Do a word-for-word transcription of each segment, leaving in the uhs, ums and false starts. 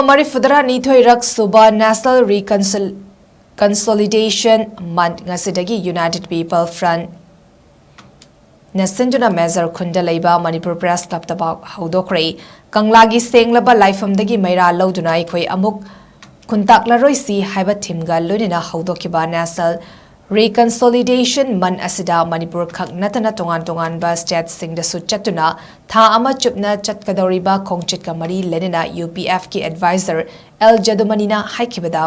ꯃꯔꯤꯐꯨꯇꯔꯥꯅꯤꯊꯣꯏꯔꯛ ꯁꯨꯕ National Reconcil- Consolidation Month ꯉꯁꯤꯗꯒꯤ United People Front ꯅ ꯁꯤꯟꯗꯨꯅ ꯃꯦꯖꯔ ꯈꯨꯟꯗ ꯂꯩꯕ ꯃꯅꯤꯄꯨꯔ ꯄ꯭ꯔꯦꯁ ꯀ꯭ꯂꯕꯇ ꯄꯥꯎ ꯍꯧꯗꯣꯛꯈ꯭ꯔꯦ꯫ ꯀꯪꯂꯥꯒꯤ ꯁꯦꯡꯂꯕ ꯂꯥꯏꯐꯝꯗꯒꯤ ꯃꯩꯔꯥ ꯂꯧꯗꯨꯅ ꯑꯩꯈꯣꯏ ꯑꯃꯨꯛ ꯈꯨꯟꯇꯥꯛꯂꯔꯣꯏꯁꯤ ꯍꯥꯏꯕ ꯊꯤꯝꯒ ꯂꯣꯏꯅꯅ ꯍꯧꯗꯣꯛꯈꯤꯕ National Reconciliation Month ꯑꯁꯤꯗ ꯃꯅꯤꯄꯨꯔ ꯈꯛ ꯅꯠꯇꯅ ꯇꯣꯉꯥꯟ ꯇꯣꯉꯥꯟꯕ ꯁ꯭ꯇꯦꯠꯁꯤꯡꯗꯁꯨ ꯆꯠꯇꯨꯅ ꯊꯥ ꯑꯃ ꯆꯨꯞꯅ ꯆꯠꯀꯗꯧꯔꯤꯕ ꯈꯣꯡꯆꯠꯀ ꯃꯔꯤ ꯂꯩꯅꯅ ꯌꯨ ꯄꯤ ꯑꯦꯐꯀꯤ ꯑꯦꯗꯚꯥꯏꯖꯔ ꯑꯦꯜ ꯖꯗꯨꯃꯅꯤꯅ ꯍꯥꯏꯈꯤꯕꯗ,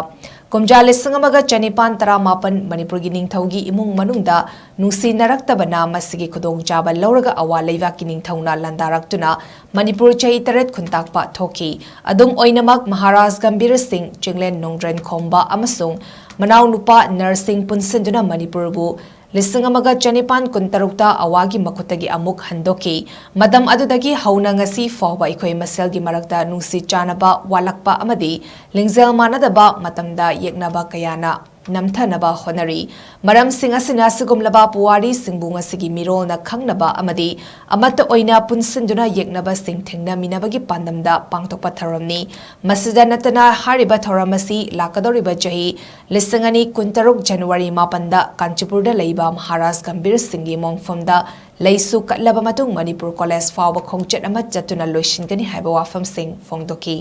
ꯀꯨꯝꯖꯥ ꯂꯤꯁꯤꯡ ꯑꯃꯒ ꯆꯅꯤꯄꯥꯟ ꯇꯔꯥꯃꯥꯄꯟ ꯃꯅꯤꯄꯨꯔꯒꯤ ꯅꯤꯡꯊꯧꯒꯤ ꯏꯃꯨꯡ ꯃꯅꯨꯡꯗ ꯅꯨꯡꯁꯤꯅꯔꯛꯇꯕꯅ ꯃꯁꯤꯒꯤ ꯈꯨꯗꯣꯡꯆꯥꯕ ꯂꯧꯔꯒ ꯑꯋꯥ ꯂꯩꯕꯥꯛꯀꯤ ꯅꯤꯡꯊꯧꯅ ꯂꯥꯟꯗꯥꯔꯛꯇꯨꯅ ꯃꯅꯤꯄꯨꯔ ꯆꯍꯤ ꯇꯔꯦꯠ ꯈꯨꯟꯇꯥꯛꯄ ꯊꯣꯛꯈꯤ꯫ ꯑꯗꯨꯝ ꯑꯣꯏꯅꯃꯛ, ꯃꯍꯥꯔꯥꯖ ꯒꯝꯚꯤꯔ ꯁꯤꯡ, ꯆꯤꯡꯂꯦꯟ ꯅꯣꯡꯗ꯭ꯔꯦꯟ ꯈꯣꯝꯕ ꯑꯃꯁꯨꯡ ꯃꯅꯥꯎꯅꯨꯄꯥ ꯅꯔ ꯁꯤꯡ ꯄꯨꯟꯁꯤꯟꯗꯨꯅ ꯃꯅꯤꯄꯨꯔꯕꯨ ꯂꯤꯁꯤꯡ ꯑꯃꯒ ꯆꯅꯤꯄꯥꯟ ꯀꯨꯟꯇꯔꯨꯛꯇ ꯑꯋꯥꯒꯤ ꯃꯈꯨꯠꯇꯒꯤ ꯑꯃꯨꯛ ꯍꯟꯗꯣꯛꯈꯤ꯫ ꯃꯇꯝ ꯑꯗꯨꯗꯒꯤ ꯍꯧꯅ ꯉꯁꯤ ꯐꯥꯎꯕ ꯑꯩꯈꯣꯏ ꯃꯁꯦꯜꯒꯤ ꯃꯔꯛꯇ ꯅꯨꯡꯁꯤ ꯆꯥꯟꯅꯕ ꯋꯥꯠꯂꯛꯄ ꯑꯃꯗꯤ ꯂꯤꯡꯖꯦꯜ ꯃꯥꯟꯅꯗꯕ ꯃꯇꯝꯗ ꯌꯦꯛꯅꯕ ꯀꯌꯥꯅ ꯅꯝꯊꯅꯕ ꯍꯣꯠꯅꯔꯤ꯫ ꯃꯔꯝꯁꯤꯡ ꯑꯁꯤꯅ ꯑꯁꯤꯒꯨꯝꯂꯕ ꯄꯨꯋꯥꯔꯤꯁꯤꯡꯕꯨ ꯉꯁꯤꯒꯤ ꯃꯤꯔꯣꯜꯅ ꯈꯪꯅꯕ ꯑꯃꯗꯤ ꯑꯃꯠꯇ ꯑꯣꯏꯅ ꯄꯨꯟꯁꯤꯟꯗꯨꯅ ꯌꯦꯛꯅꯕꯁꯤꯡ ꯊꯦꯡꯅꯃꯤꯟꯅꯕꯒꯤ ꯄꯥꯟꯗꯝꯗ ꯄꯥꯡꯊꯣꯛꯄ ꯊꯧꯔꯝꯅꯤ꯫ ꯃꯁꯤꯗ ꯅꯠꯇꯅ ꯍꯥꯏꯔꯤꯕ ꯊꯧꯔꯝ ꯑꯁꯤ ꯂꯥꯛꯀꯗꯧꯔꯤꯕ ꯆꯍꯤ ꯂꯤꯁꯤꯡ ꯑꯅꯤ ꯀꯨꯟꯇꯔꯨꯛ ꯖꯅꯋꯥꯔꯤ ꯃꯥꯄꯟꯗ ꯀꯥꯟꯆꯤꯄꯨꯔꯗ ꯂꯩꯕ ꯃꯍꯥꯔꯥꯖ ꯒꯝꯚꯤꯔ ꯁꯤꯡꯒꯤ ꯃꯣꯡꯐꯝꯗ ꯂꯩꯁꯨ ꯀꯠꯂꯕ ꯃꯇꯨꯡ ꯃꯅꯤꯄꯨꯔ ꯀꯣꯂꯦꯖ ꯐꯥꯎꯕ ꯈꯣꯡꯆꯠ ꯑꯃ ꯆꯠꯇꯨꯅ ꯂꯣꯏꯁꯤꯟꯒꯅꯤ ꯍꯥꯏꯕ ꯋꯥꯐꯝꯁꯤꯡ ꯐꯣꯡꯗꯣꯛꯈꯤ꯫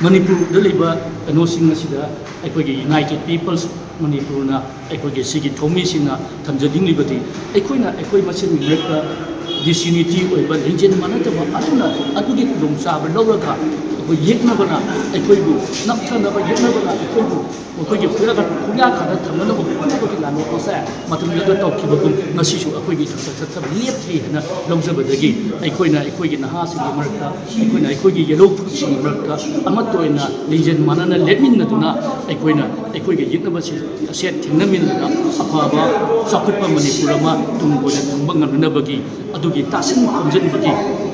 ꯃꯅꯤꯄꯨꯔꯗ ꯂꯩꯕ ꯀꯩꯅꯣꯁꯤꯡ ꯑꯁꯤꯗ ꯑꯩꯈꯣꯏꯒꯤ United Peoples ꯃꯅꯤꯄꯨꯔꯅ ꯑꯩꯈꯣꯏꯒꯤ ꯁꯤꯒꯤ ꯊꯧꯃꯤꯁꯤꯡꯅ ꯊꯝꯖꯅꯤꯡꯂꯤꯕꯗꯤ, ꯑꯩꯈꯣꯏꯅ ꯑꯩꯈꯣꯏ ꯃꯁꯦꯟꯒꯤ ꯃꯔꯛꯇ disunity ꯑꯣꯏꯕ, ꯂꯤꯡꯖꯦꯜ ꯃꯥꯟꯅꯗꯕ, ꯑꯗꯨꯅ ꯑꯗꯨꯒꯤ ꯈꯨꯗꯣꯡꯆꯥꯕ ꯂꯧꯔꯒ ꯑꯩꯈꯣꯏ ꯌꯦꯛꯅꯕꯅ ꯑꯩꯈꯣꯏꯕꯨ ꯅꯝꯊꯅꯕ, ꯌꯦꯛꯅꯕꯅ ꯑꯩꯈꯣꯏꯕꯨ ꯃꯈꯣꯏꯒꯤ ꯈꯨꯌꯥ ꯈꯨꯌꯥ ꯈꯥꯗ ꯊꯝꯅꯅꯕ ꯍꯣꯠꯅꯕꯒꯤ ꯂꯥꯟꯃꯤꯐꯝꯁꯦ ꯃꯇꯝꯗꯨꯗ ꯇꯧꯈꯤꯕꯒꯨꯝ ꯉꯁꯤꯁꯨ ꯑꯩꯈꯣꯏꯒꯤ ꯏꯊꯛꯇ ꯆꯠꯊꯕ ꯂꯦꯞꯇ꯭ꯔꯤ ꯍꯥꯏꯅ ꯂꯧꯖꯕꯗꯒꯤ, ꯑꯩꯈꯣꯏꯅ ꯑꯩꯈꯣꯏꯒꯤ ꯅꯍꯥꯁꯤꯡꯒꯤ ꯃꯔꯛꯇ, ꯑꯩꯈꯣꯏꯅ ꯑꯩꯈꯣꯏꯒꯤ ꯌꯦꯜꯍꯧ ꯐꯨꯔꯨꯞꯁꯤꯡꯒꯤ ꯃꯔꯛꯇ ꯑꯃꯠꯇ ꯑꯣꯏꯅ ꯂꯤꯡꯖꯦꯜ ꯃꯥꯟꯅꯅ ꯂꯦꯞꯃꯤꯟꯅꯗꯨꯅ ꯑꯩꯈꯣꯏꯅ ꯑꯩꯈꯣꯏꯒꯤ ꯌꯦꯛꯅꯕꯁꯤ ꯑꯁꯦ ꯊꯦꯡꯅꯃꯤꯟꯅꯗꯨꯅ ꯑꯐꯕ ꯆꯥꯎꯈꯠꯄ ꯃꯅꯤꯄꯨꯔ ꯑꯃ ꯇꯨꯡ ꯀꯣꯏꯅ ꯊꯝꯕ ꯉꯝꯅꯅꯕꯒꯤ ꯑꯗꯨꯒꯤ ꯇꯥꯁꯤꯟ ꯈꯣꯝꯖꯤꯟꯕꯒꯤ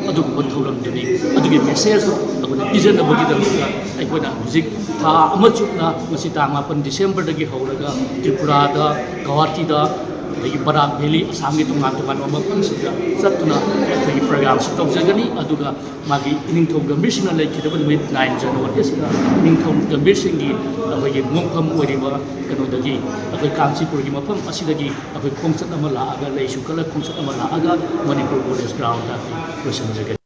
ꯑꯗꯨꯒꯨꯝꯕ ꯊꯧꯔꯝꯗꯨꯅꯤ꯫ ꯑꯗꯨꯒꯤ message ꯑꯗꯨ ꯄꯤꯖꯅꯕꯒꯤꯗꯃꯛꯇ ꯑꯩꯈꯣꯏꯅ ꯍꯧꯖꯤꯛ ꯊꯥ ꯑꯃ ꯆꯨꯞꯅ, ꯉꯁꯤ ꯇꯥꯡ ꯃꯥꯄꯟ Decemberꯗꯒꯤ ꯍꯧꯔꯒ ꯇ꯭ꯔꯤꯄꯨꯔꯥꯗ, ꯒꯧꯍꯥꯇꯤꯗ, ꯑꯗꯒꯤ ꯕꯔꯥꯛ ꯚꯦꯂꯤ, ꯑꯁꯥꯝꯒꯤ ꯇꯣꯉꯥꯟ ꯇꯣꯉꯥꯟꯕ ꯃꯐꯝꯁꯤꯡꯗ ꯆꯠꯇꯨꯅ ꯑꯩꯈꯣꯏꯒꯤ ꯄ꯭ꯔꯣꯒ꯭ꯔꯥꯝꯁꯨ ꯇꯧꯖꯒꯅꯤ꯫ ꯑꯗꯨꯒ ꯃꯥꯒꯤ ꯏꯅꯤꯡꯊꯧ ꯒꯝꯚꯤꯔ ꯁꯤꯡꯅ ꯂꯩꯈꯤꯗꯕ ꯅꯨꯃꯤꯠ, ꯅꯥꯏꯟ ꯖꯅꯋꯥꯔꯤ ꯑꯁꯤꯗ ꯏꯅꯤꯡꯊꯧ ꯒꯝꯚꯤꯔ ꯁꯤꯡꯒꯤ ꯑꯩꯈꯣꯏꯒꯤ ꯃꯣꯡꯐꯝ ꯑꯣꯏꯔꯤꯕ ꯀꯩꯅꯣꯗꯒꯤ, ꯑꯩꯈꯣꯏ ꯀꯥꯟꯆꯤꯄꯨꯔꯒꯤ ꯃꯐꯝ ꯑꯁꯤꯗꯒꯤ ꯑꯩꯈꯣꯏ ꯈꯣꯡꯆꯠ ꯑꯃ ꯂꯥꯛꯑꯒ, ꯂꯩꯁꯨ ꯀꯠꯂ ꯈꯣꯡꯆꯠ ꯑꯃ ꯂꯥꯛꯑꯒ ꯃꯅꯤꯄꯨꯔ ꯀꯣꯂꯦꯖ ꯒ꯭ꯔꯥꯎꯟꯗ ꯂꯣꯏꯁꯤꯟꯖꯒꯅꯤ꯫